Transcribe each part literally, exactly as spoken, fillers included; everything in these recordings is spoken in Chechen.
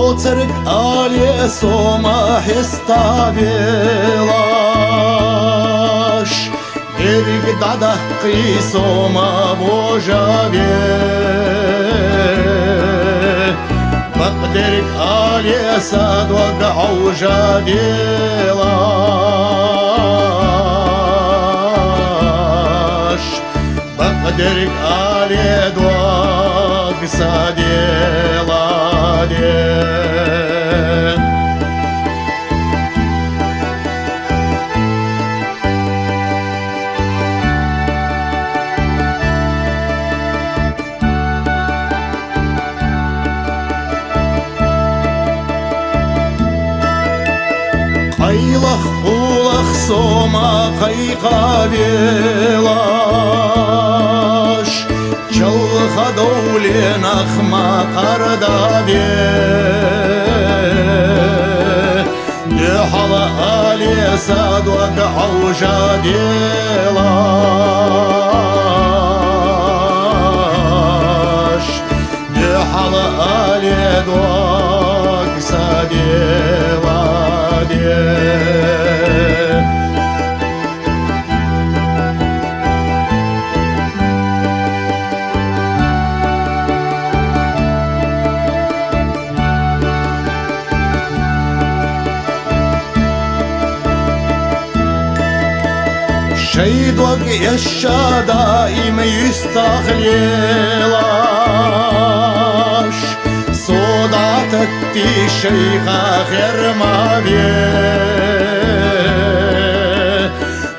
Оцарг але со ма хьеста велаш, берг дӀадаккхий со ма вожаве. Бакъдерг але са дог Ӏовжа делаш, бакъдерг але дог са деладе. Къайлах-къулах со ма кхайкха велаш, чалха довленах ма кхарда ве. Дуьхьал але са дог Ӏовжа делаш, дуьхьал але дог са деладе. Шоай дог эшша даим юьстах лелаш, со дӀатеттий шайх хер ма ве.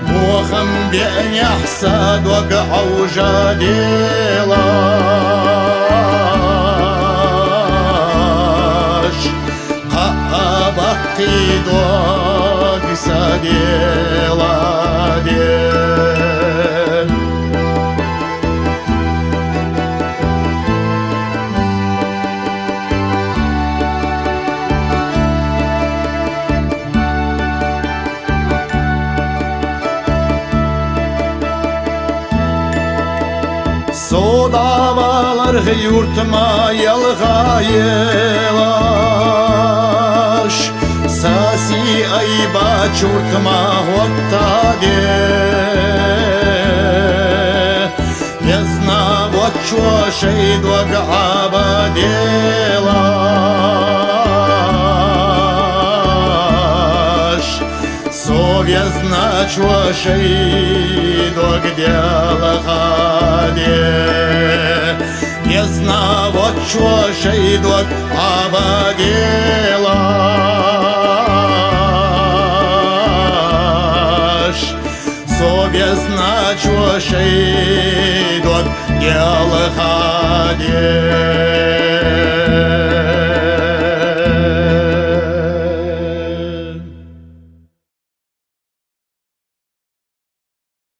Бохам беънехь са дог Ӏовжа делаш, кхаъ а баккхий дог са деладе. Со дӀаваларх юрт ма ялха елаш, са сий айбач юрт ма хӀотта де. Везна воцчо шоай дог Ӏаба делаш, со везначо шоай дог делха де. Везна воцчо шоай дог Ӏаба делаш, со везначо шоай дог делха де.